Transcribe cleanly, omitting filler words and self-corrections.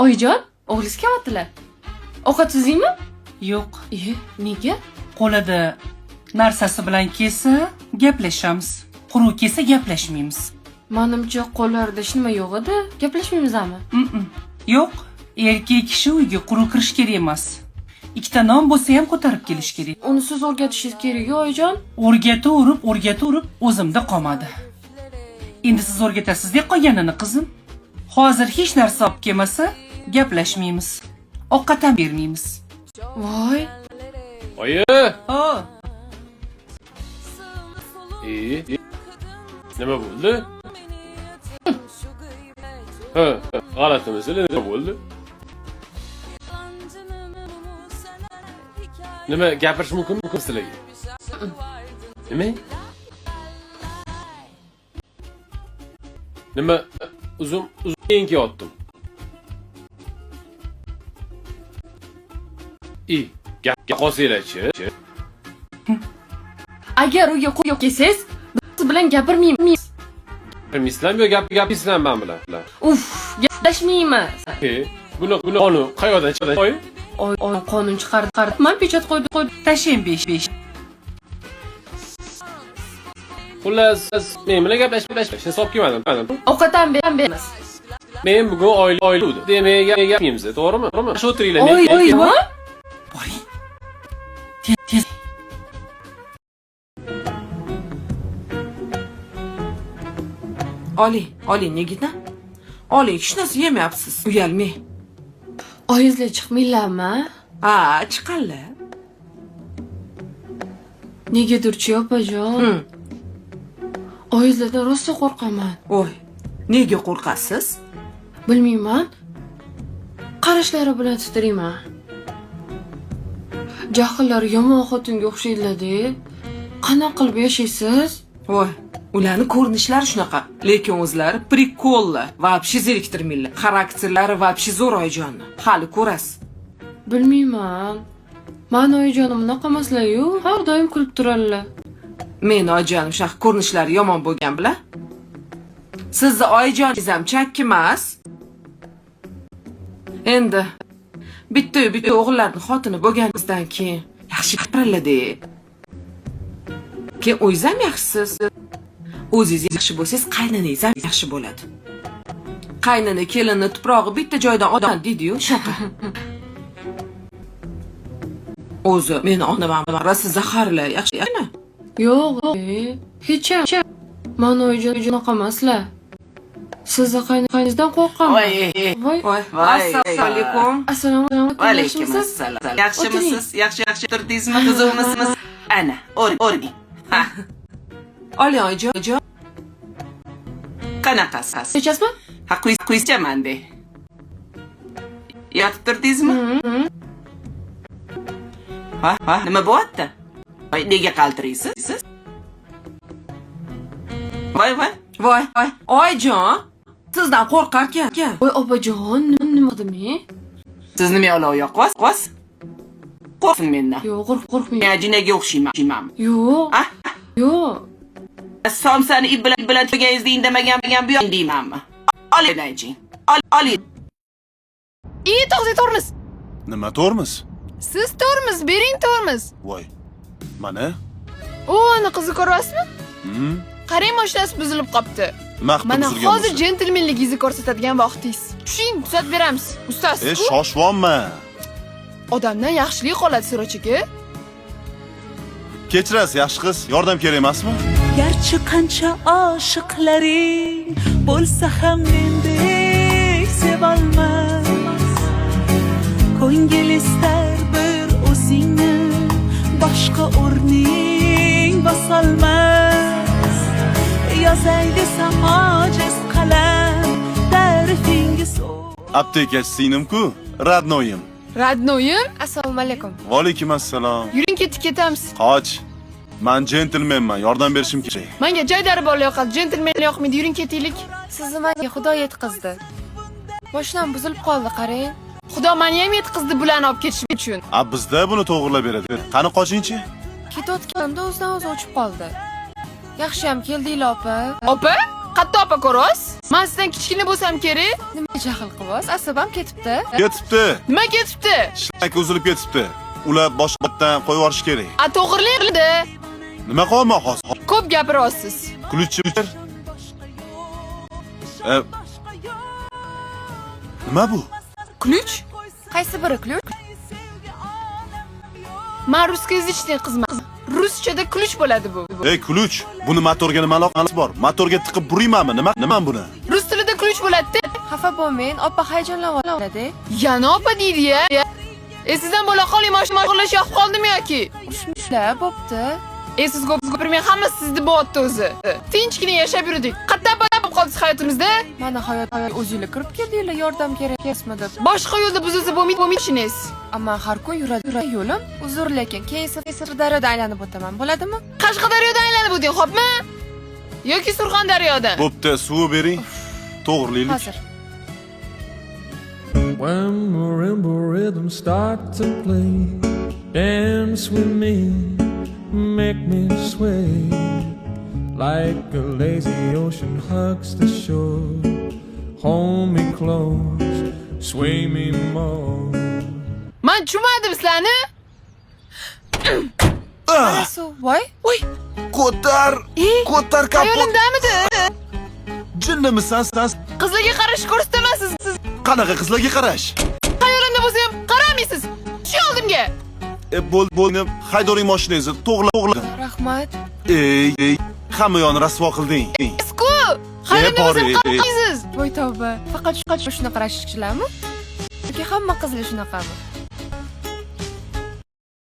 Oyijon, o'g'lingiz kelyaptilar. Ovqat suzingmi? Yo'q. E, nega? Qo'lida narsasi bilan kelsa, gaplashamiz. Quruq kelsa gaplashmaymiz. Manimcha qo'llarida hech nima yo'q edi. Gaplashmaymizmi? Mm-mm. Yo'q, erkak kishi uyga quruq kirish kerak emas. Ikkita non bo'lsa ham ko'tarib kelish kerak. Uni siz o'rgatishingiz kerak, oyijon. O'rgataverib, o'rgataverib o'zimda qolmadi. Endi siz o'rgatasiz deb qolganini qizim. Hozir hech narsa olib kelmasa, gaplashmaymiz. Ovqat ham bermaymiz. Voy, Oyi! O, E, nima bo'ldi? Ha, g'alati masala nima bo'ldi? Nima gapirish mumkinmi sizlarga? Nima? Nima uzum uzum keyin kelyaptim. I, gap qolsanglar-chi. Agar uyga qo'yib kelsangiz, biz bilan gapirmaymiz. Gapirmaysizlarmi yo gap gapirsizlarmi men bilan? Uf, gaplashmaymiz. E, buni qonun qayoqdan chiqdi? Oyi? Oy, oy, qonun chiqardi, chiqardi. Man pechat qo'ydi, qo'ydi. Tashlang 5 5. Xullas, men bilan gaplashib gaplashib hisob kelmadim. Ovqat ham beramiz. Men bugun oila oila demak gapimiz, to'g'rimi? To'g'rimi? Shu o'tiringlar. Oy, oy, nima? Boring. Tez tez. Oling, oling Nigina. Oling, hech narsa yemayapsiz. Uyalmang. Oyingizlar chiqmanglarmi? Ha, chiqanlar. Negadirchi, opajon? Oyingizlardan rosa qo'rqaman. Voy, nega qo'rqasiz? Bilmayman. Qarashlari bilan titrayman. Jahllari yomon xotinga o'xshaydilar-da. Qanaqa qilib yashaysiz? Voy, ularni ko'rinishlari shunaqa, lekin o'zlari прикол lar. Вообще zeriktirmaylar. Xarakterlari вообще zo'r oyijonni. Hali ko'rasiz. Bilmayman. Mani oyijonim unaqa emaslar-yu, har doim kulib turadilar. Men oyijonim shunaqa ko'rinishlari yomon bo'lgan bilan. Sizni oyijoningiz ham chakki emas. Endi bitta bitta o'g'illarning xotini bo'lganingizdan keyin yaxshi gapiradi. Keyin o'zingiz ham yaxshisiz. O'zingiz yaxshi bo'lsangiz, qaynonangiz ham yaxshi bo'ladi. Qaynona kelinni tuprog'i bitta joydan odam deydi-yu, shunaqa. O'zi meni onam ham rosa zaharli, yaxshi. Yo'q, hech ham. Mani oyijonim unaqa emaslar. Sizni qaynonangizdan qo'rqaman. Voy, Voy. Voy, Voy. assalomu alaykum. Assalomu alaykum. Alaykum Yaxshimisiz? assalom. Yaxshimisiz? Yaxshi yaxshi turdingizmi? Qizimisiz? Ana, o'ring. Ha, Oling oyijon. qanaqasiz? Ichasizmi? Ha, quychaman de. Yotib turdingizmi? Ha, ha, nima bo'lyapti? Voy, nega qaltiraysiz? Siz? Voy, voy. Voy, voy, oyijon, sizdan qo'rqarkan. Voy opajon, nima dedim? Siz nima olov yoqyapsiz? Qo'rqsin mendan. Yo'q, qo'rqmayman. Men jinaga o'xshayman. O'xshayman. Yo'q. Ah, Yo'q. Somsani ip bilan turganingizda indamagan bu yoq deymanmi? Oling, ayting. Ol, oling. I, to'xtang, tormoz. Nima tormoz? Siz tormoz, bering tormoz. Voy. Mana. U ani qizni ko'ryapsizmi? Hmm. Qarang, mashinasi buzilib qopti. Nima qilib Mana buzilgan hozir bo'lsa? jentelmenligingizni ko'rsatadigan vaqtingiz. Tushing, tuzatib beramiz. Ustasiz. E, shoshvonman. Odamdan yaxshilik qoladi, Siroj aka. Kechirasiz, yaxshi qiz. Yordam kerak emasmi? Garchi qancha oshiqlaring bo'lsa ham mendek sevolmas. Ko'ngil istar bir o'zingni, boshqa o'rning bosolmas. Yozay desam ojiz qalam, ta'rifingiz Aptekachi singlim-ku, родной im. Родной im? Assalomu alaykum. Va alaykum assalom. Yuring, ketdik, ketamiz. Qoch. Men jentelmenman, yordam berishim kerak. Menga jaydari bola yoqadi, jentelmen yoqmaydi. Yuring, ketaylik. Sizni menga Xudo yetkazdi. Mashinam buzilib qoldi, qarang. Xudo meni ham yetkazdi bularni olib ketish uchun. A bizda buni to'g'irlab beradi. Qani qochingchi? Ketayotganimda o'zidan o'zi o'chib qoldi. Yaxshi ham keldinglar, opa. Opa, Qatta opa ko'rasiz? Men sizdan kichkina bo'lsam kerak. Nima jahl qilyapsiz? Asabam ketibdi. Ketibdi. Nima ketibdi? Shlak uzilib ketibdi. Ular boshqatdan qo'yib yuborish kerak. A to'g'rilaydi. Nima qilyapman hozir? Ko'p gapiryapsiz. Ключ ber. E, nima bu? Ключ? Qaysi biri ключ? Men русскоязычный qizman. Ruschada ключ bo'ladi bu. Ey, ключ. Buni motorga nima aloqasi bor? Motorga tiqib buraymanmi? Nima? Nima buni? Rus tilida ключ bo'ladi-da. Xafa bo'lmang, opa hayajonlanib. Yana opa deydi-ya. E sizdan bo'la qoling, mashina o'g'irlash yoqib qoldimi yoki? Urushmishlar, bo'pti. E siz ko'p gapirmang, hammasi sizni bo'lyapti o'zi. Tinchgina yashab yurdik. Qatta bo'lib qoldingiz hayotimizda? Mana hayot hayot o'zinglar kirib keldinglar, yordam kerak emasmi deb. Boshqa yo'lda buzilsa bo'lmaydi, bo'lmaydi ishingiz. Ammo har kun yuradi yuradi yo'lim. Uzr, lekin keyin Sirdaryoda aylanib o'taman, bo'ladimi? Qashqadaryodan aylanib o'ting, xo'pmi? Yoki Surxondaryodan. Bo'pti, suvi bering. To'g'rilaylik. Hozir. When marimba rhythms start to play, dance with me, make me sway. Like a lazy ocean hugs the shore. Hold me close, sway me more. Man tushunmadim sizlarni. Mana suv, voy. Voy, Ko'tar! Ko'tar kapot. hayolimdamidi? Jinnimisan san? Qizlarga qarash ko'rsatasiz siz. Qanaqa qizlarga qarash? Hayolimda bo'lsa ham qaramaysiz. Tush oldimga. E, bo'l, bo'l, haydoring mashinangizni. To'g'ri, to'g'ri. Rahmat. Ey, ey, hamma yoqni rasvo qilding. Ku. Hayolimda bor, bo'lsa ham ey, ey. qaramaysiz. Voy tavba. Faqat shu shunaqa rashkchilarmi? Yoki hamma qizlar shunaqami?